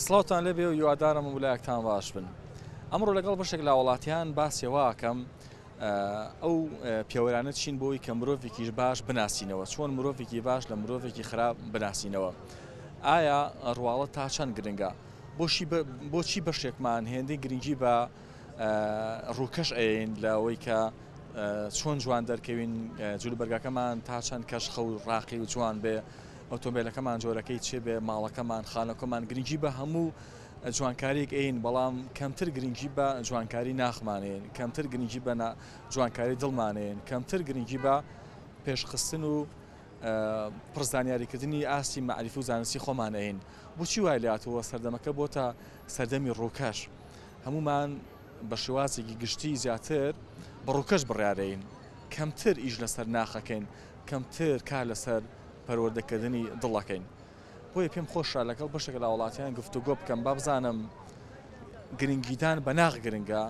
سڵاوتان لێبێ و هیوادارم هەموو باش بن. ئەمڕۆ لەگەڵ بەشێک لە وڵاتیان باسی واکەم ئەو پێوەرانە چین بۆی کە مرۆڤێکیش باش بناسینەوە، چۆن مرۆڤێکی باش لە مرۆڤێکی خراپ بناسینەوە؟ ئایا ڕواڵەت تا چەند گرنگە؟ بۆچی بەشێکمان هێندەی گرنگی بە ڕووکەش ئەین لەوەی کە چۆن جوان دەرکەوین، جلوبەرگەکەمان تا چەند کەشخە و ڕاقی و جوان بێ، ئۆتۆمبیلەکەمان جۆرەکەی چێ بێ، ماڵەکەمان، خانەکەمان، گرنگی بە هەموو جوانکاریەک ئەین، بەڵام کەمتر گرنگی بە جوانکاری ناخمانێن، کەمتر گرنگی بە جوانکاری دڵمانێن، کەمتر گرنگی بە پێشخستن و پڕزانیاریکردنی ئاستی مەعریف و زانستی خۆمان ئەین. بۆچی وای لاتەوە سەردەمەکە بۆتە سەردەمی ڕووکەش؟ هەمومان بە شێوازێکی گشتی زیاتر بە ڕووکەش بڕیارەین، کەمتر ئیش لەسەر ناخەکەین، کەمتر کار لەسەر پەروەردەکردنی دڵەکەین. بۆیە پێم خۆشە لەگەڵ بەشێک لە وڵاتیان گفتوگۆ بکەم، با بزانم گرنگیدان بە ناخ گرنگە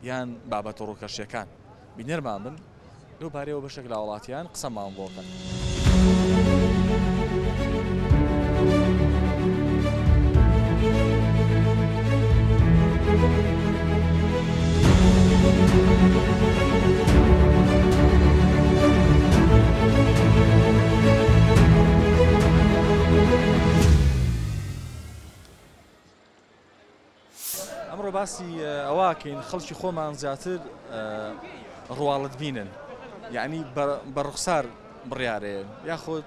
یان بابەتە ڕووکەشیەکان. بینەرمان بن لەو بارەیەوە بەشێک لە وڵاتیان قسەمان بۆ بکەن. ئەمڕۆ باسی ئەوەکەین خەڵکی خۆمان زیاتر ڕواڵەت بینن، یعنی بە ڕوخسار بڕیارەیەن، یاخود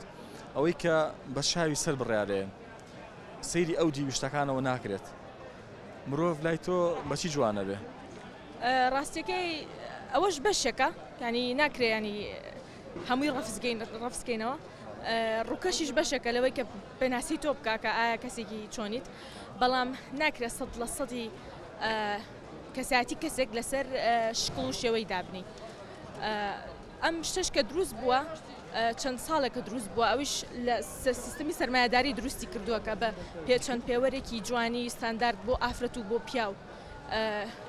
ئەوەی کە بە چاوی سەر بڕیارەیەن، سەیری ئەو دیویشتەکانەوە ناکرێت. مرۆڤ لای تۆ بەچی جوانە بێ؟ ڕاستیەکەی ئەوەش بەشێکە، ینی ناکرێ ینی هەمووی ڕەفزکەینەوە. ڕووکەشیش بەشێکە لەوەی کە پێناسی تۆ بکا کە ئایا کەسێکی چۆنیت، بەڵام ناکرێت 100% کەسایەتی کەسێک لەسەر شکڵ و شێوەی دابنی. ئەم شتەش کە دروست بووە چەند ساڵێکە دروست بووە، ئەویش لە سیستمی سەرمایەداری دروستی کردووە کە بە پێ چەند پێوەرێکی جوانی ستاندارد بۆ ئافرەت و بۆ پیاو،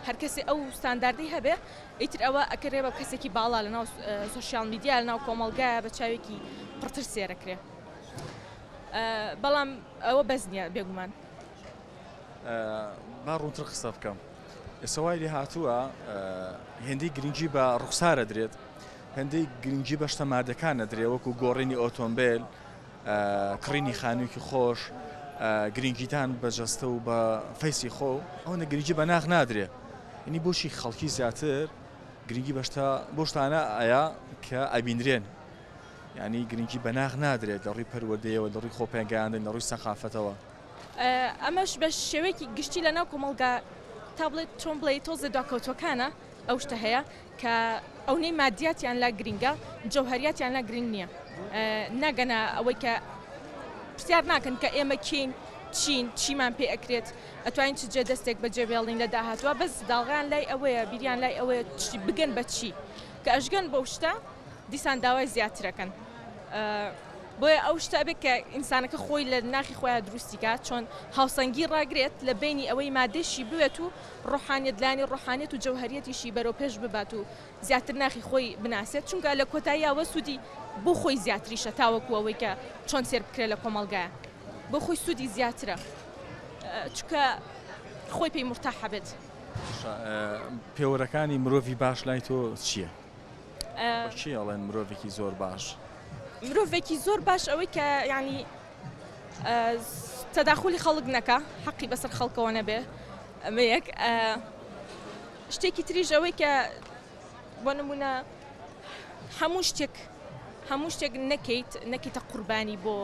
هەر کەسێ ئەو ستانداردەی هەبێ ئیتر ئەوە ئەکرێ بە کەسێکی باڵا لەناو social media، لەناو کۆمەڵگایە بە چاوێکی پڕتر سێرەکرێ. بەڵام ئەوە بەس نییە بێگومان. با ڕوونتر قسە بکەم. ئێستا وای لێ هاتووە هێندەی گرنگی بە ڕوخسارە درێت، هێندەی گرنگی بە شتە مادەکان نەدرێ، وەکو گۆڕینی ئۆتۆمبیل، کڕینی خانوویەکی خۆش، گرنگیدان بە جەستە و بە فەیسی خۆ، ئەوەندە گرنگی بە ناخ نادرێ. یعنی بۆچی خەڵکی زیاتر گرنگی بە شتە بۆ شتانە ئایا کە ئەبینرێن، یعنی گرنگی بە ناخ نادرێت لە ڕووی پەروەردەیەوە، لە ڕووی خۆپێگەیاندن، لە ڕووی سەقافەتەوە؟ ئەمەش بە شێوەیەکی گشتی لەناو کۆمەڵگا تا بڵێت چۆن بڵێ تۆزێ دواکەوتوەکانە ئەو شتە هەیە کە ئەونەی مادیاتیان لا گرنگە جەوهریاتیان لا گرنگ نییە. ناگەنە ئەوەی کە پرسیار ناکەن کە ئێمە کێین، چین، چیمان پێ ئەکرێت، ئەتوانین چ جێ دەستێک بەجێ بێڵین لە داهاتوە. بەس داڵغیان لای ئەوەیە، بیریان لای ئەوەیە بگەن بە چی، کە ئەشگەن بەو شتە دیسان داوای زیاترەکەن. بۆیە ئەو شتە ئەبێت کە ئینسانەکە خۆی لە ناخی خۆیان دروستی کات، چۆن هاوسەنگی ڕاگرێت لە بینی ئەوەی مادەشی بوێت و ڕۆحانیەت، لایەنی ڕۆحانیەت و جەوهریەتیشی بەرەو پێش ببات و زیاتر ناخی خۆی بناسێت، چونکە لە کۆتاییەوە سوودی بۆ خۆی زیاتریشە تاوەکو ئەوەی کە چۆن سێر بکرێت لە کۆمەڵگایە، بۆ خۆی سوودی زیاترە چونکە خۆی پێی مرتاحە بێت. پێوەرەکانی مرۆڤی باش لای تۆ چییە؟ بە کێ ئەڵێن مرۆڤێکی زۆر باش؟ مرۆڤێکی زۆر باش ئەوەی کە یعنی تەداخلی خەڵک نەکا، حەقی بەسەر خەڵکەوە نەبێ، ئەمە یەک. شتێکی تریش ئەوەی کە بۆ نمونە هەموو شتێک نەکەیتە قوربانی بۆ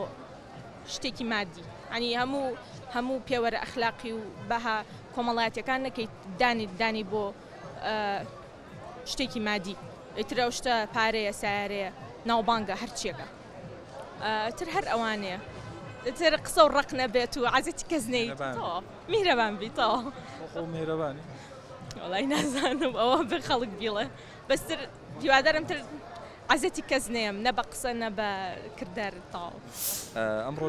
شتێکی مادی، ینی هەموو پێوەرە ئەخلاقی و بەها کۆمەڵایەتیەکان نەکەیت دانی بۆ شتێکی مادی، ئیتر ئەو شتە پارەیە، سیارەیە، ناوبانگە، هەرچیەکە تر هەر ئەوانەیە. تر قسە و ڕق نەبێت و عەزێتی کەس نەیت، میهرەبان بی. تەواو. خۆ میهرەبانی؟ وەڵای نازانم ئەوە بە خەڵک بیڵێ، بەستر هیوادارم تر عەزێتی کەس نەیەم، نە بە قسە نە بە کردار. تەواو. ئەمڕۆ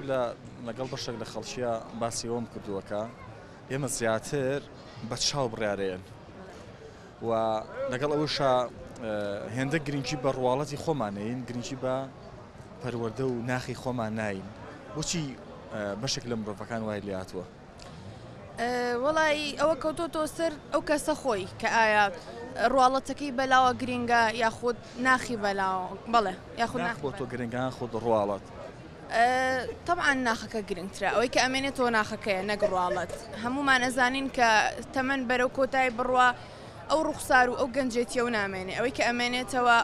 لەگەڵ بەشێک لە خەڵکیە باسی ئەوەم کردووە کە ئێمە زیاتر بە چاو بڕیارەیەن و لەگەڵ ئەوەشا هێندە گرنگی بە ڕواڵەتی خۆمان نەین، گرنگی بە پەروەردە و ناخی خۆمان ناین. بۆچی بەشێک لە مرۆڤەکان وای لێهاتووە؟ وەڵایی ئەوە کەوتۆتەوە سەر ئەو کەسە خۆی کە ئایا ڕواڵەتەکەی بەلاوە گرینگە یاخود ناخی بەلاوە بەڵێ یاخود ناخ بۆ تۆ گرنگە خود ڕواڵەت؟ تەبعەن ناخەکە گرنگترە ئەوەی کە ئەمێنێتەوە ناخەکەیە نەک ڕواڵەت هەمومان ئەزانین کە تەمەن بەرەو کۆتای بڕوا ئەو ڕوخسار و ئەو گەنجێتیە و نامێنێ ئەوەی کە ئەمێنێتەوە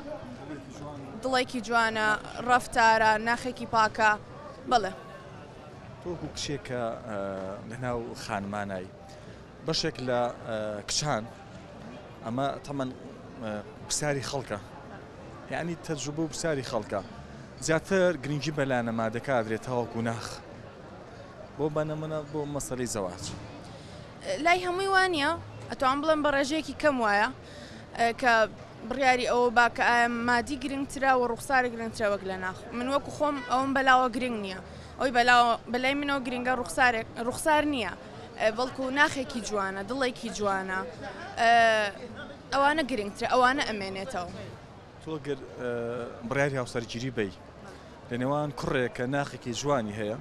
دڵێکی جوانە ڕەفتارە ناخێکی پاکە بەڵێ. تۆ وەکو کچێک کە لەناو خانمانای بەشێک لە کچان ئەمە تەمەن پرسیاری خەڵکە یعنی تەجروبە و پرسیاری خەڵکە زیاتر گرنگی بە لایەنە مادەکە ئەدرێت تاوەکو ناخ بۆ بە نمونە بۆ مەسەلەی زەواج. لای هەمووی وانیە ئەتوانم بڵێم بە ڕێژەیەکی کەم وایە کە بڕیاری ئەوە با کە ئایا مادی گرنگترە و ڕوخسار گرنگترە وەک لە ناخ من وەکو خۆم ئەوم بەلاوە گرنگ نییە ئەوی بەلاوە بەلای منەوە گرنگە ڕوخسارێک ڕوخسار نییە بەڵکو ناخێکی جوانە دڵێکی جوانە ئەوانە گرنگترە ئەوانە ئەمێنێتەوە. تۆ گەر بڕیاری هاوسەرگیری بەی لە نێوان کوڕێک کە ناخێکی جوانی هەیە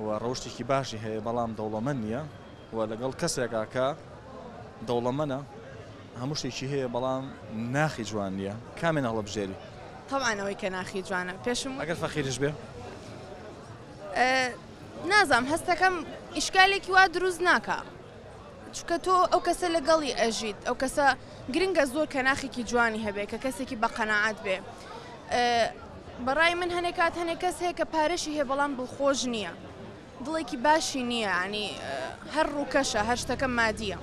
و ڕەوشتێکی باشی هەیە بەڵام دەوڵەمەند نییە و لەگەڵ کەسێکا کە دەوڵەمەنە هەموو شتێکی هەیە بەڵام ناخی جوان نییە کامێن هەڵەبژێری؟ تەبعەن ئەوەی کە ناخی جوانە پێشم ئەگەر فەقیریش بێ؟ نازانم هەستەکەم ئیشکالێکی وا دروست ناکا چونکە تۆ ئەو کەسە لەگەڵی ئەژیت ئەو کەسە گرنگە زۆر کە ناخێکی جوانی هەبێ کە کەسێکی بە قەناعەت بێ بەڕای من هەنێک کات هەنێک کەس هەیە کە پارەشی هەیە بەڵام دڵخۆش نییە دڵێکی باشی نییە ینی هەر ڕووکەشە هەر شتەکە مادیە.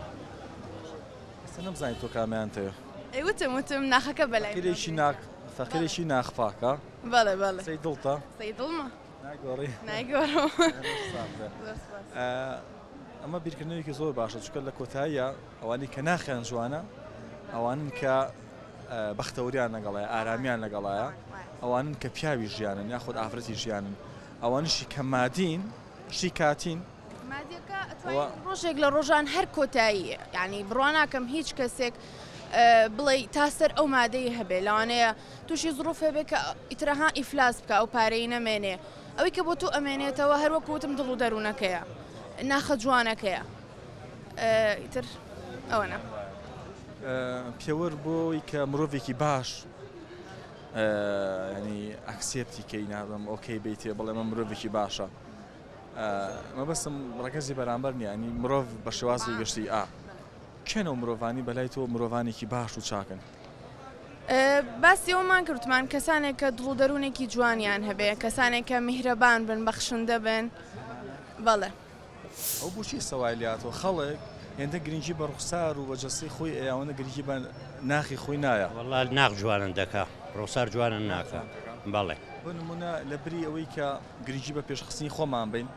ئێستا نەمزانی تۆ کامیان تەوێ. ئەی وتم وتم ناخەکە بەلای منەوە فەقیرێکی ناخ فەقیرێکی ناخ پاکە. بەڵێ بەڵێ. قسەی دڵتە؟ قسەی دڵمە. ناگۆڕی؟ نایگۆڕم. زۆر سوپاس. ئەمە بیرکردنەوەیەکی زۆر باشە چونکە لە کۆتاییە ئەوانەی کە ناخیان جوانە ئەوانن کە بەختەوەریان لەگەڵایە ئارامیان لەگەڵایە ئەوانن کە پیاوی ژیانن یاخود ئافرەتی ژیانن ئەوانشی کە مادین شتی کاتین. مادیەکە ئەتوانین ڕۆژێک لە ڕۆژان هەر کۆتاییە یانی بڕوا ناکەم هیچ کەسێک بڵێ تا سەر ئەو مادەی هەبێ لەوانەیە تووشی زڕوف هەبێ کە ئیترەها ئیفلاس بکە ئەو پارەی نەمێنێ ئەوەی کە بۆ تۆ ئەمێنێتەوە هەر وەکو وتم دڵ و دەروونەکەیە ناخە جوانەکەیە ئیتر ئەوەنە. پێوەر بۆی کە مرۆڤێکی باش ینی ئەکسێپتی کەی نازم ئۆکەی بیتێ بڵێ من مرۆڤێکی باشە مەبەستم ڕەگەزی بەرامبەر نییە ینی مرۆڤ بە شێوازی گشتی ئا کێن ئەو مرۆڤانی بەلای تۆ مرۆڤانێکی باش و چاکن؟ باسی ئەوەمان کرد وتمان کەسانێک کە دڵ و دەروونێکی جوانیان هەبێ کەسانێک کە میهرەبان بن بەخشندە بن بەڵێ. ئەو بۆچی ئێستا وای لێهاتووە خەڵک هێندە گرنگی بە ڕوخسار و بە جەستەی خۆی ئەیا ئەوەندە گرنگی بە ناخی خۆی نایا؟ وەڵا ناخ جوانن دەکا ڕوخسار جوانن ناکا بەڵێ. بۆ نموونە لە بری ئەوەی کە گرنگی بە پێشخستنی خۆمان بەین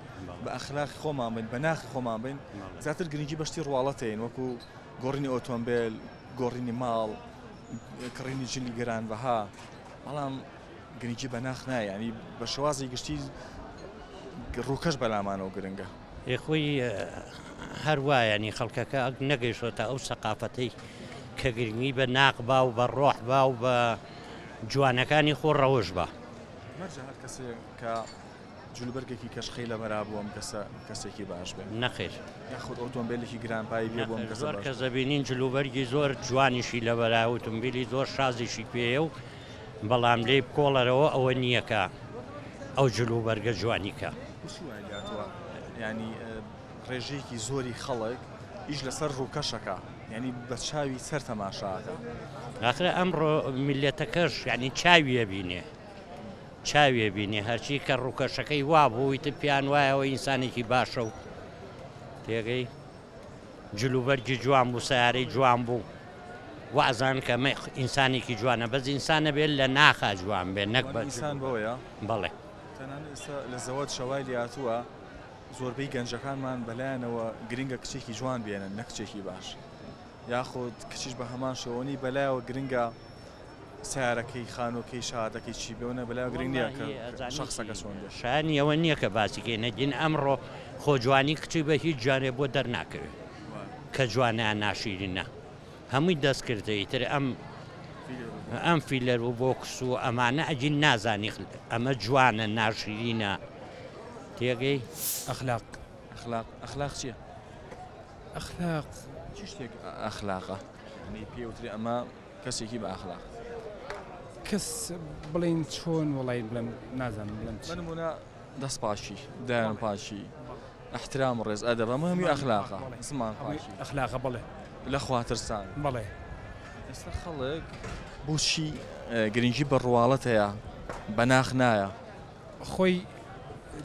بە ئەخلاقی خۆمان بەین بە ناخی خۆمان بەین زیاتر گرنگی بە شتی ڕواڵەت ئەیەین وەکو گۆڕینی ئۆتۆمبێل گۆڕینی ماڵ کڕینی جلی گرانبەها بەڵام گرنگی بە ناخ نایە ینی بە شێوازی گشتی ڕووکەش بەلامانەوە گرنگە. ئێ خۆی هەر وایە ینی خەڵکەکە نەگەیشتۆتە ئەو سەقافەتەی کە گرنگی بە ناخ با و بە ڕۆح با و بە جوانەکانی خۆ ڕەوش با. مەرجە هەر کەسێک کە جلوبەرگێکی کەشخەی لەبەرا بوو ئەم کەسە کەسێکی باش بێ؟ نەخێر. یاخود ئۆتۆمبێلێکی گرانپایی بێ بۆ ئەم کەسە زۆر باش کەس دەبینین جلوبەرگی زۆر جوانیشی لەبەرا ئوتومبیلی زۆر شازیشی پێیە و بەڵام لێی بکۆڵەرەوە ئەوە نییە کە ئەو جلوبەرگە جوانی کە. بۆچی وای لێهاتووە یانی ڕێژەیەکی زۆری خەڵک ئیش لەسەر ڕووکەشەکە یانی بە چاوی سەر تەماشاکە؟ ئاخر ئەمڕۆ میللەتەکەش یانی چاوی ئەبینێ چاوی ئەبینێ هەرچی کە ڕووکەشەکەی وابوو ئیتر پێیان وایە ئەوە ئینسانێکی باشە و تێگەی جلوبەرگی جوان بوو سیارەی جوان بوو وازان کە ئەمە ئینسانێکی جوانە بەس ئینسان نەبێت لە ناخا جوان بێ نەک بە ئینسان بەوەیە بەڵێ تەنانەت ئێستا لە زەوەت شەوای لێهاتووە زۆربەی گەنجەکانمان بەلایانەوە گرنگە کچێکی جوان بێنن نە کچێکی باش یاخود کچیش بە هەمان شێوەنی بەلایەوە گرنگە سەیارەکەی خانووەکەی شەهادەکەی چی بێ و نە بەلایەوە گرنگ نییە کە شەخسەکە چۆن بێ. شایانی ئەوە نییە کە باسی کەین نەگین ئەمڕۆ خۆ جوانی کچی بە هیچ جارێ بۆ دەرناکەوێ کە جوانە یان ناشیرینە هەمووی دەستکردە ئیتر ئەم ئەم فیلەر و بۆکس و ئەمانە ئەگین نازانی ئەمە جوانە ناشیرینە تێگەی. ئەخلاق. ئەخلاق ئەخلاق چییە؟ ئەخلاق چی شتێک ئەخلاقە؟ یانی پێ وترێ ئەمە کەسێکی بە ئەخلاق. کەس بڵێین چۆن وەڵی بڵێم نازانم بڵێم چی. بە نموونە دەست پاکی، دایان پاکی، ئیحترام و ڕێز، ئەدەب ئەمە هەمووی ئەخلاقە، زمان پاکی. ئەخلاقە بەڵێ. لە خوا ترسان. بەڵێ. ئێستا خەڵک بۆچی گرنگی بە ڕواڵەت هەیە بە ناخ نایە؟ خۆی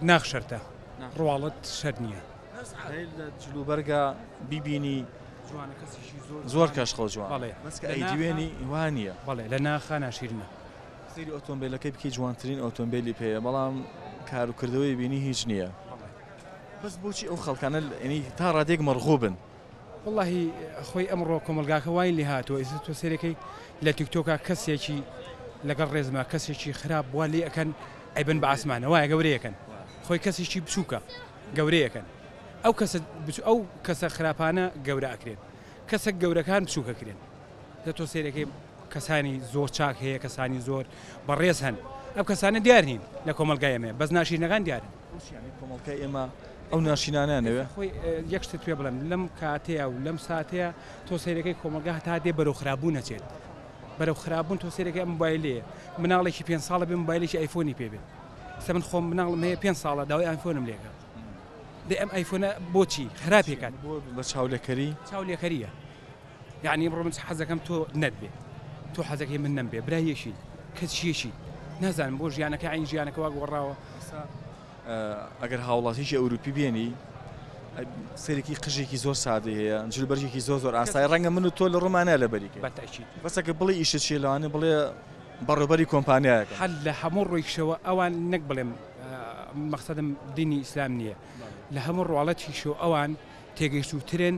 ناخ شەرتە ڕواڵەت شەرت نییە. لە جلوبەرگا بیبینی زۆر کەشخە و جوان بەس کە ئەیدوێنی وا نییە. بەڵێ لە ناخا ناشیرنە. سەیری ئۆتۆمبێلەکەی بکەی جوانترین ئۆتۆمبێلی پێیە بەڵام کاروکردەوەی بینی هیچ نییە. بەس بۆچی ئەو خەڵکانە تا ڕادەیەک مەڕغوبن؟ وەڵاهی خۆی ئەمڕۆ کۆمەڵگاکە وای لێ هاتووە ئیستا تۆ سەیرەکەی لە تیک تۆکا کەسێکی لەگەڵ ڕێزما کەسێکی خراپ وا لێ ئەکەن ئەیبەن بە ئاسمانە وایە گەورەیەکەن خۆی کەسێکی بچووکە گەورەیەکەن ئەو کەسە ئەو کەسە خراپانە گەورە ئەکرێن کەسە گەورەکان بچووکەکرێن دە تۆ سەیرەکەی کەسانی زۆر چاک هەیە کەسانی زۆر بەڕێز هەن ئەم کەسانە دیار نین لە کۆمەڵگای ئێمە بەس ناشیرنەکان دیارن. کۆمەڵگای ئێمە ئەو ناشینانیان نەوێ. خۆی یەک شتت پێ بڵێم لەم کاتەیە و لەم ساتەیە تۆ سەیرەکەی کۆمەڵگا هەتا دێ بەرەو خراپبوون ئەچێت بەرەو خراپبوون تۆ سەیرەکەی ئەم مۆبایلەیە مناڵێکی پێنج ساڵە بێ مۆبایلێکی ئایفۆنی پێ بێت ئێستا من خۆم مناڵم هەیە پێنج ساڵە داوای ئایفۆنم لێکا دەی ئەم ئایفۆنە بۆچی خراپێ کات بۆ بە چاولێکەری چاولێکەریە یەعنی ئمڕۆ من حەزەکەم تۆ نەت بێ تۆ حەزەکەی من نەم بێ برای یەکین کەس یەکین نازانم بۆ ژیانەکە عین ژیانەکە وا گۆڕاوە. ئەگەر هاوڵاتیکی ئەوروپی بێنی سەرێکی قژێکی زۆر سادەی هەیە جلوبەرگێکی زۆر زۆر ئاسایی ڕەنگە من و تۆ لە ڕوومانە لەبەری کەین بەتەئکید بەس ئەگەر بڵێ ئیشت چییە لەوانەیە بڵێ بەڕێوبەری کۆمپانیایەکم. هەر لە هەموو ڕوویکشەوە ئەوان نەک بڵێم مەقسەدم دینی ئیسلام نییە لە هەموو ڕواڵەتیشەوە ئەوان تێگەیشتووترن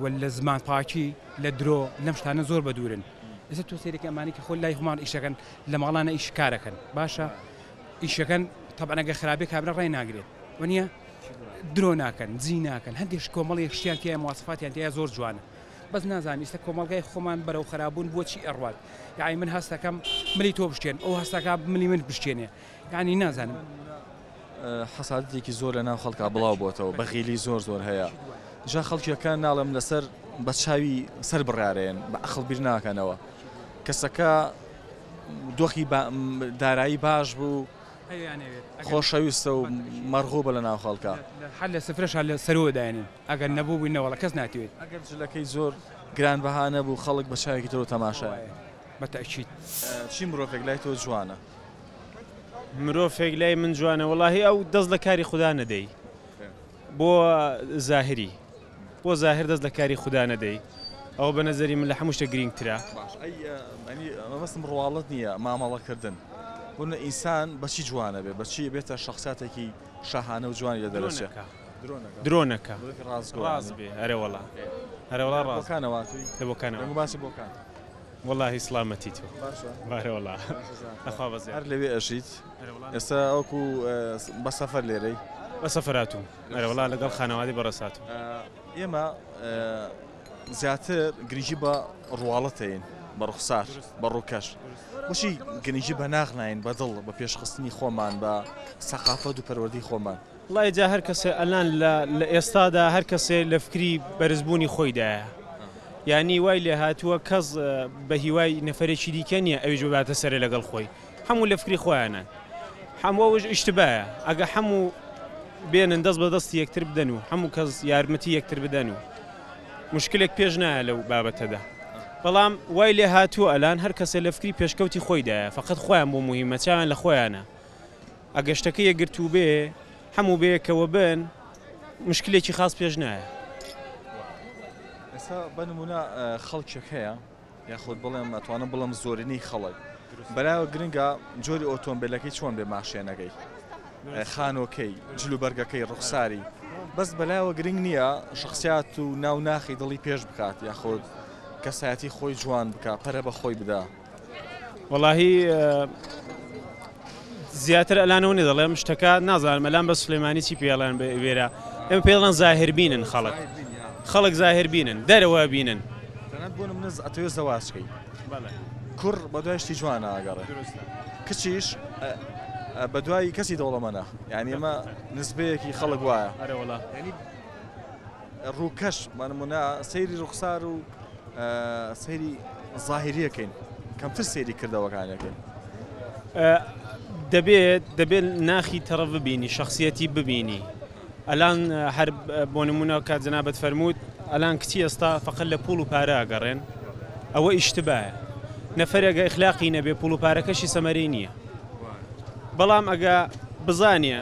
و لە زمان پاکی لە درۆ لەم شتانە زۆر بەدوورن ئێستا تۆ سەیرێکی ئەمانەی کە خۆ لای خۆمان ئیشەکەن لە ماڵانە ئیش کارەکەن باشە ئیشەکەن تەبعەن ئەگەر خراپێ کابرا ڕای ناگرێت وەنیە درۆ ناکەن دزی ناکەن هەندێک کۆمەڵێک شتیان تایە مواسفاتیان تایە زۆر جوانە بەس نازانم ئیستا کۆمەڵگای خۆمان بەرەو خرابوون بۆچی ئەڕوات یعنی من هەستەکەم ملی تۆ بشکێن ئەو هەستەکە ملی من بشکێنێ یعنی نازانم حەسادەتێکی زۆر لە ناو خەڵکا بڵاو بۆتەوە بەغیلی زۆر زۆر هەیە جا خەڵکیەکە ناڵێم لەسەر بە چاوی سەر بڕارێن بە ئەخڵ بیر ناکەنەوە کەسەکە دۆخی دارایی باش بوو خۆشەویستە و مەرغوبە لە ناو خەڵکا. هەر لە سفرەشا لە سەرەوە داینێن ئەگەر نەبوو بووی نەوەڵا کەس ناتەوێت. ئەگەر جلەکەی زۆر گران بەها نەبوو خەڵک بە چاوێکی ترەوە تەماشای ئەکەن. بە تەئکید. چی مرۆڤێک لای تۆ جوانە؟ مرۆڤێک لای من جوانە وەڵاهی ئەو دەست لە کاری خودا نەدەی بۆ زاهری بۆ زاهر دەست لە کاری خودا نەدەی ئەوە بە نەزەری من لە هەموو شتێک گرینگترە. باش ئەی ئەنی مەبەستم ڕواڵەت نییە مامەڵەکردن بۆ نمونە ئینسان بەچی جوانە بێ بەچی بێتە شەخساتێکی شاهانە و جوانی لە دەرەچێ درۆ نەکا ڕاستگۆ ڕاست بێ ئەرێ وەڵا ئەرێ وەڵا ڕاست بۆکانەوە هاتووی لە بۆکانەوە دەنگ و باسی بۆکان وەڵاهی سڵامەتی تۆ باشە بارە وەڵا لەخوا بەزیاد هەر لەوێ ئەژیت ئێستا وەکو بە سەفەر لێرەی؟ بە سەفەر هاتووم ئەرێ وەڵا لەگەڵ خانەوادەی بەڕێز هاتووم. ئێمە زیاتر گرنگی بە ڕواڵەت ئەیەین بە ڕوخسار بە ڕووکەش بۆچی گرنگی بە ناخ ناین بە دڵ بە پێشخستنی خۆمان بە سەقافەت و پەروەردەی خۆمان؟ وەڵای جا هەر کەسێ ئەلان لە لە ئێستادا هەر کەسێ لە فکری بەرزبوونی خۆیدایە یانی وای لێ هاتووە کەس بە هیوای نەفەرێکی دیکە نییە ئەویش بباتە سەرێ لەگەڵ خۆی هەموو لە فکری خۆیانن هەموو ئەوش ئیشتبایە ئەگە هەموو بێنن دەست بە دەستی یەکتر بدەن و هەموو کەس یارمەتی یەکتر بدەن و مشکلێک پێش نایە لەو بابەتەدا بەڵام وای لێ هاتووە ئەلان هەر کەسێ لە فکری پێشکەوتی خۆیدایە فقط خۆیان بۆ مهمە چاویان لە خۆیانە ئەگە شتەکە یەکگرتوو بێ هەموو بەیەکەوە بن مشکلێکی خاص پێش نایە. ئێستا بە نمونە خەڵکێک هەیە یاخود بڵێم ئەتوانم بڵێم زۆرینەی خەڵک بەلایەوە گرنگە جۆری ئۆتۆمبیلەکەی چۆن بێ ماشێنەکەی خانۆکەی جلوبەرگەکەی ڕوخساری بەس بەلایەوە گرنگ نییە شخصیات و ناو ناخی دڵی پێش بکات یاخود کەسایەتی خۆی جوان بکە پەرە بە خۆی بدا. وەڵاهی زیاتر ئەلانەوە نیە دەڵێم شتەکە نازانم ئەلان بە سلێمانی چی پێڵێن وێرە ئێمە پێڵەن زاهر بینن خەڵک خەڵک زاهر بینن دەرەوە بینن تەنانەت بۆ نمونە ئەتەوێ زەواج کەی کوڕ بە دوای شتی جوانە ئەگەڕێ کچیش بە دوای کەسی دەوڵەمەنە یعنی ئەمە نسبەیەکی خەڵک وایە ئەرێ وەڵا یعنی. ڕووکەش بە نمونە سەیری ڕوخسار و سەیری زاهیریەکەین کەمتر سەیری کردەوەکانەکەین. دەبێت دەبێت ناخی تەڕەف ببینی، شەخسیەتی ببینی. ئەلان هەر بۆ نمونە کات جەنابت فەرمووت ئەلان کچی ئێستا فەقەت لە پوڵ و پارە ئەگەڕێن، ئەوە ئیشتبایە. نەفەرێک ئیخلاقی نەبێ پوڵ و پارەکەشی سەمەرەی نییە. بەڵام ئەگە بزانێ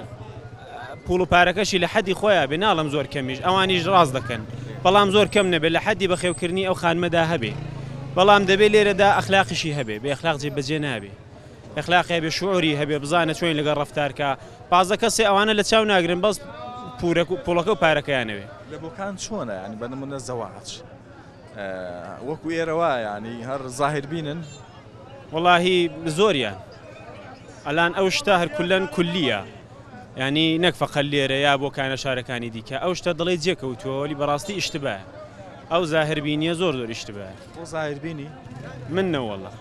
پوڵ و پارەکەشی لە حەدی خۆیان بێ، ناڵم زۆر کەمیش، ئەوانیش ڕاست دەکەن، بەڵام زۆر کەم نەبێ، لە حەدی بەخێوکردنی ئەو خانمەدا هەبێ. بەڵام دەبێ لێرەدا ئەخلاقیشی هەبێ، بێ ئەخلاق جێبەجێ نابێ. ئەخلاقی هەبێ، شعوری هەبێ، بزانە چۆن لەگەڵ ڕەفتارکە. 15 کەسێ ئەوانە لە چاو ناگرن، بەس پوڵەکە و پارەکەیانەوێ. لە بۆکان چۆنە؟ ینی بە نمونە زەواج وەکو ئێرە وایە، ینی هەر زاهیر بینن؟ وەڵاهی زۆریان ئەلان ئەو شتە هەر کولەن کولیە، ینی نەک فەقەت لێرە یا بۆ کانە شارەکانی دیکە، ئەو شتە دڵی جێکەوتووە، وەلی بەڕاستی ئیشتبایە. ئەو زاهر بینیە زۆر زۆر ئیشتبایە. بۆ زاهر بینی؟ من نەوەڵا.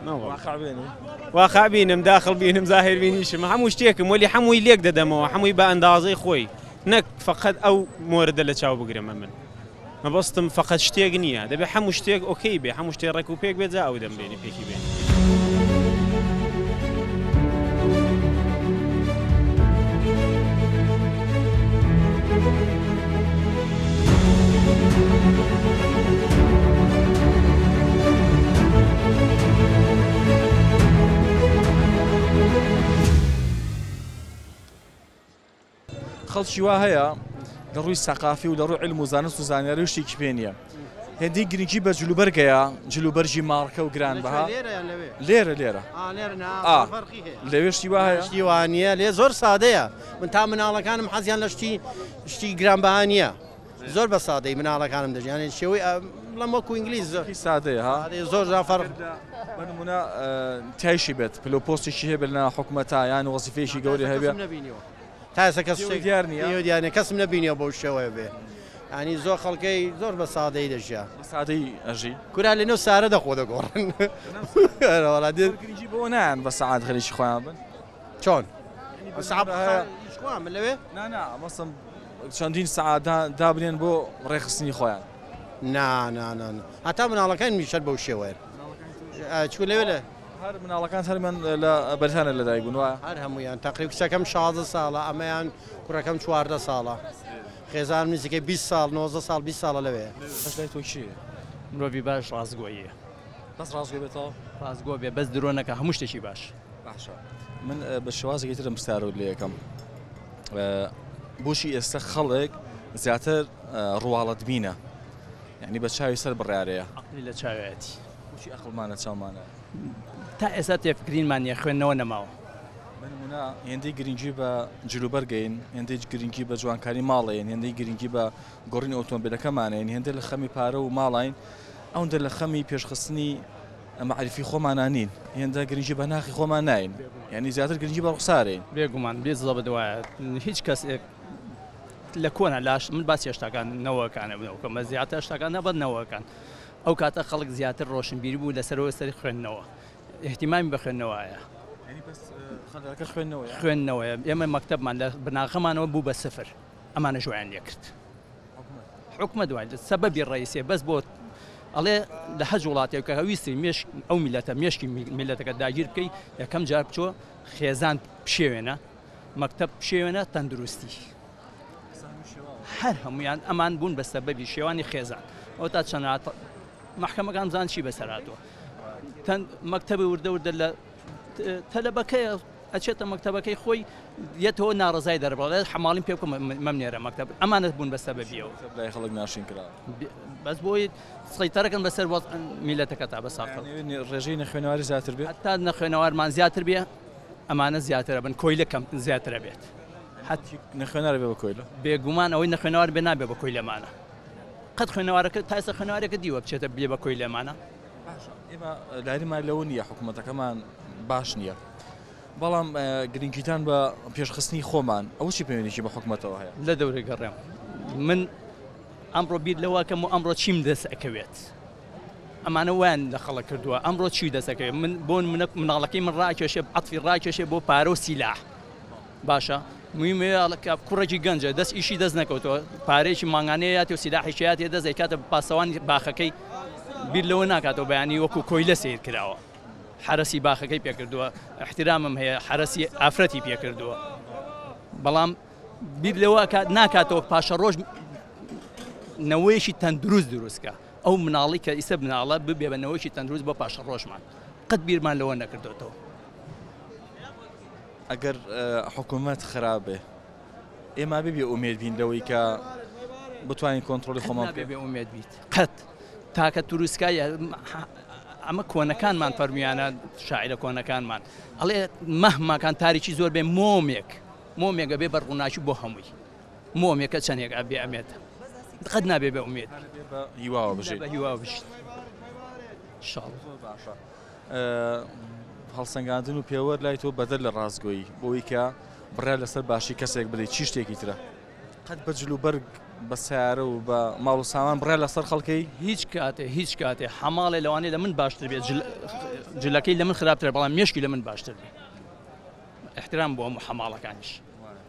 واقع بینی؟ واقع بینم، داخل بینم، زاهر بینیشم، هەموو شتێکم، وەلی هەمووی لێک دەدەمەوە، هەمووی بە ئەندازەی خۆی، نەک فەقەت ئەو مۆردە لە چاو بگرم. من مەبەستم فەقەت شتێک نییە، دەبێ هەموو شتێک ئۆکەی بێ، هەموو شتێک ڕێک و پێک بێ، جا ئەو دەم بێنی پێکی بێنی. خەڵکی وا هەیە لە ڕووی سەقافی و لە ڕووی علم و زانست و زانیاری و شتێکی پێ نییە، هێندەی گرنگی بە جلوبەرگەیە، جلوبەرگی مارکە و گران بەها. لێرە لێرە لەوێ شتی وا هەیە؟ شتی وا نییە، لێ زۆر سادەیە. من تا مناڵەکانم حەزیان لە شتی گرانبەها نییە، زۆر بە سادەی مناڵەکانم دەژیان، یعنی شێوەی بڵێم وەکو ئینگلیز زۆر سادەیە. ها زۆر زۆر فەرق. بە نمونە تایشی بێت، پلە و پۆستێکی هەبێت لە حکومەتا یان وەزیفەیەکی گەورەی هەبێ. تا ئێستا کەس دیار نییە؟ دیار نییە، کەسم نەبینیوە بەو شێوەیە بێ. ینی زۆر خەڵکەی زۆر بە سادەی دەژیا. بە سادەی ئەژی؟ کورا لەنێو سارە دەخۆ دەگۆڕن. گرنگی بەوە نایەن بە سەعات خەریکی خۆیان بن؟ چۆن؟ سەعات خۆیان بن لەوێ؟ نا نا، مەسەم چەندین سەعات دابنێن بۆ ڕێکخستنی خۆیان. نا نا نا، هەتا مناڵەکان میشەر بەو شێوەیە. چوو لەوێ لە هەر مناڵەکان هەرمان لە بەریتانیا لەدایک بوون وایە؟ هەر هەمویان تقریب کچەکەم 16 ساڵە، ئەمەیان کوڕەکەم 14 ساڵە. خێزان نزیکەی 20 ساڵ، 19 ساڵ، 20 ساڵە لەوێ. بەس لای تۆ کێیە؟ مرۆڤی باش ڕاستگۆییە. بەس ڕاستگۆ بێتەوە؟ ڕاستگۆ بێ، بەس درۆ نەکا، هەموو شتێکی باش. باشە من بە شێوازێکی ترم پرسیارت لێ یەکەم، بۆچی ئێستا خەڵک زیاتر ڕواڵەتبینە، یعنی بە چاوی سەر بڕیارەیە؟ عەقڵی لە چاویەتی. بۆچی ئەقڵمانە چاومانە؟ تا ئێستا تێفکرینمان نییە، خوێندنەوە نەماوە. بە نمونە هێندەی گرنگی بە جلوبەرگەین، هێندەی گرنگی بە جوانکاری ماڵین، هێندەی گرنگی بە گۆڕینی ئۆتۆمبیلەکەمانین، هێندە لە خەمی پارە و ماڵین، ئەوەندە لە خەمی پێشخستنی مەعریفی خۆمانان نین، هێندە گرنگی بە ناخی خۆمان ناین، یعنی زیاتر گرنگی بە ڕوخسارین. بێگومان بێ زەبت وایە، هیچ کەسێک لە کۆنە لاش من باسی هێشتاکان نەوەکانە بنەوەکەمە زیاتر هێشتاکان نەبەت نەوەکان. ئەو کاتە خەڵک زیاتر ڕۆشنبیر بوو لەسەرەوە سەر خوێندنەوە، احتیمامی بە خوێندنەوەیە. خوێندنەوەیە. ئێمە مەکتەبمان لە بناغەمانەوە بوو بە سفر، ئەمانە ژویان لێکرد. حکومەت وای سەبەبی ڕئیسێ بەس بۆ ئەڵێ لە هەج وڵاتێک کە ویستی مێشک ئەو میلەتە مێشکی میلەتەکە داگیر بکەی، یەکەم جار بچۆ خێزان پشێوێنە، مەکتەب پشێوێنە، تەندروستی. هەر هەمویان ئەمان بوون بە سەبەبی شێوانی خێزان. ئەو تا چەند محکەمەکان زان چی بەسەر هاتووە. مەکتەبی وردە وردە لە تەلەبەکەیە ئەچێتە مەکتەبەکەی خۆی یەتەوە ناڕەزای دەربڕێت، حەماڵیم پێ بکەم مەمنێرە مەکتەب. ئەمانە بوون بە سەبەبیەوە. لای خەڵک ناشین کرا. بەس بۆی سەیتەرەکەن بەسەر میلەتەکە تا بەساقەڵ. ڕێژەی نەخوێنەواری زیاتر بێ؟ هەتا نەخوێنەوارمان زیاتر بێ، ئەمانە زیاترە بن، کۆیلە کەم زیاترە بێت. نەخوێنەوار بێ بە کۆیلە؟ بێگومان ئەوەی نەخوێنەوار بێ نابێ بە کۆیلەمانە. قەت خوێنەوارەکە تا ئێستا خوێنەوارێکە دیوە بچێتە بێ بە کۆیلەمانە. باشە ئێمە لاریمان لەوە نییە حکوومەتەکەمان باش نییە، بەڵام گرنگیدان بە پێشخستنی خۆمان ئەوە چی پەیوەندیی بە حکوومەتەوە هەیە؟ لە دەورەی گەڕێم من ئەمڕۆ بیر لەوەکەم و ئەمڕۆ چیم دەست ئەکەوێت. ئەمانە وایان لە خەڵک کردووە ئەمڕۆ چی دەست ئەکەوێت. من بۆ مناڵەکەی من ڕاکێشێ، عەتفی ڕاکێشێ بۆ پارە و سیلاح. باشە مهمە کوڕێکی گەنجە دەست ئیشی دەست نەکەوتەوە پارێکی مانگانەیە یاتی و سیلاحێکی یاتی دەست دەیکاتە پاسەوانی باخەکەی بیر لەوە ناکاتەوە بەیانی وەکو کۆیلە سەیر کراوە حەرەسی باخەکەی پێکردووە احترامم هەیە حەرەسی ئافرەتی پێکردووە بەڵام بیر لەوە ناکاتەوە پاشەڕۆژ نەوەیەکی تەندروست دروستکە ئەو مناڵی کە ئیسە مناڵە ببێ بە نەوەیەکی تەندروست بۆ پاشەڕۆژمان قەت بیرمان لەوە نەکردوێتەوە. ئەگەر حکوومەت خراپ بێ ئێمە بێ بێ ئومێد بین لەوەی کە بتوانین کۆنترۆڵی خۆمان بێ بێ ئومێد بیت قەت تاکە تروسکای ئەمە کۆنەکانمان فەرمیانە شاعرە کۆنەکانمان ئەڵێ مەهماکان تاریکی زۆر بێ مۆمێک مۆمێک ئەبێ بە ڕووناکی بۆ هەمووی. مۆمێکە چەندێک ئەبێ ئەمێت. قەت نابێ بە ئومێد. بە هیواوە بژیت. بە هیواوە بژیت. ئینشاڵڵا. زۆر باشە. هەڵسەنگاندن و پێوەر لای تۆ بەدەر لە ڕاستگۆیی بۆی کە بڕیار لەسەر باشی کەسێک بدەیت چی شتێکی ترە؟ قەت بە جل و بەرگ بە سیارە و بە ماڵ و سامان بڕیار لەسەر خەڵکەی؟ هیچ کاتێ هیچ کاتێ حەماڵێ لەوانەیە لە من باشتر بێت جلەکەی لە من خراپترە بەڵام مێشکی لە من باشتر بێ. احترام بۆ هەموو حەماڵەکانیش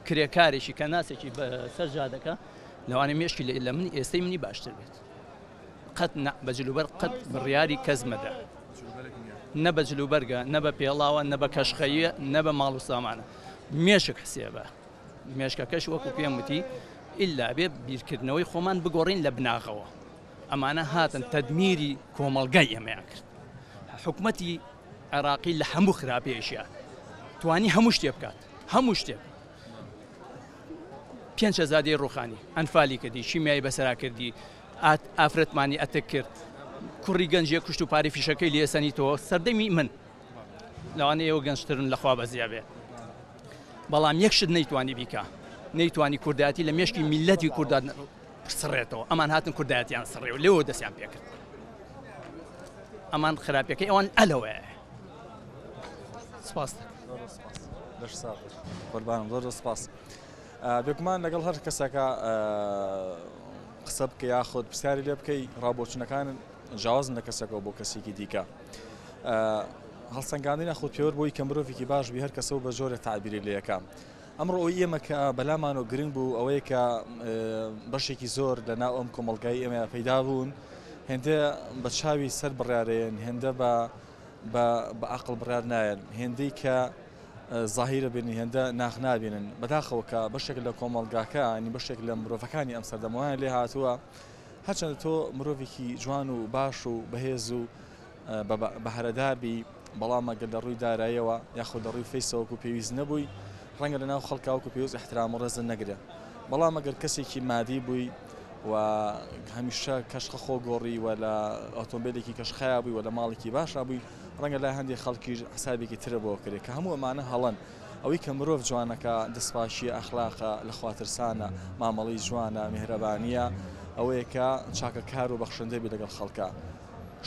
کرێکارێکی کە ناسێکی سەر جادەکە لەوانەیە مێشکی لە من ئێستەی منی باشتر بێت قەت نە بە جلوبەر قەت بڕیاری کەس مەدە نە بە جلوبەرگە نە بە پێڵاوە نە بە کەشخەیە نە بە ماڵ و سامانە مێشک حسێبە مێشکەکەش وەکو پێم وتی ئللا بێ بیرکردنەوەی خۆمان بگۆڕین لە بناغەوە ئەمانە هاتن تەدمیری کۆمەڵگای ئێمەیان کرد حکومەتی عێراقی لە هەموو خراپەیەکیا توانی هەموو شتێ بکات هەموو شتێک پێنج هەزادەی ڕوخانی ئەنفالی کردی شیمیایی بەسەرا کردی ئافرەتمانی ئەتک کرد کوڕی گەنجێ کوشت و پارەی فیشەکەی لێسەنیتەوە سەردەمی من لەوانەیە ئێوە گەنجترن لەخوا بەزیا بێ بەڵام یەک شت نەیتوانی بیکا نەیتوانی کوردایەتی لە مێشکی میلەتی کوردان سڕێتەوە ئەمان هاتن کوردایەتیان سڕێ و لێوە دەستیان پێکرد ئەمان خراپەکەی ئەوان ئەلەوەیە سپاس قوربانم زۆر سپاس بێگومان لەگەڵ هەر کەسەکە قسە بکە یاخود پرسیاری لێ بکەی ڕابۆچونەکان جیاوازن لە کەسێکەوە بۆ کەسێکی دیکە هەڵسەنگاندنی یاخود پێوەر بۆی کە مرۆڤێکی باش بی هەر کەسە و بە جۆرە تعبیری لەکە ئەمڕۆ ئەوی ئێمە کە بەلامانەوە گرنگ بوو ئەوەیە کە بەشێکی زۆر لە ناو ئەم کۆمەڵگای ئێمە پەیدا بوون هێندە بە چاوی سەر بڕارێن هێندە بە بە عقل بڕار نایەن هێندەی کە زاهیرە بینن هێندە ناخ نابینن بەداخەوە کە بەشێک لە کۆمەڵگاکە ینی بەشێک لە مرۆڤەکانی ئەم سەردەمەوەیان لێ هاتووە هەرچەندە تۆ مرۆڤێکی جوان و باش و بەهێز و بەهرەدار بی بەڵام ئەگەر لە ڕووی دارایەوە یاخود لە ڕووی فەیسەوە وەکو پێویست نەبووی ڕەنگە لە ناو خەڵکا وەکو پێویست ئیحترام و ڕێزت نەگرێ بەڵام ئەگەر کەسێکی مادی بووی و هەمیشە کەشخە خۆ گۆڕی و لە ئۆتۆمبیلێکی کەشخەیا بووی و لە ماڵێکی باشا بووی ڕەنگە لای هەندێک خەڵکیش حسابێکی ترە بۆ کرێ کە هەموو ئەمانە هەڵەن ئەوەی کە مرۆڤ جوانەکە دەستپاکییە، ئەخلاقە، لەخواترسانە، مامەڵەی جوانە، میهرەبانییە، ئەوەیە کە چاکەکار و بەخشندە بی لەگەڵ خەڵکا.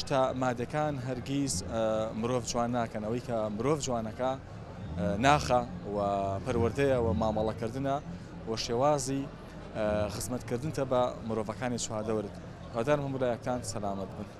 شتە مادەکان هەرگیز مرۆڤ جوان ناکەن، ئەوەی کە مرۆڤ جوانەکا ناخە و پەروەردەیە و مامەڵەکردنە و شێوازی خزمەتکردنتە بە مرۆڤەکانی چواردەورت. هیوادارم هەموو لایەکتان سەلامەت بن.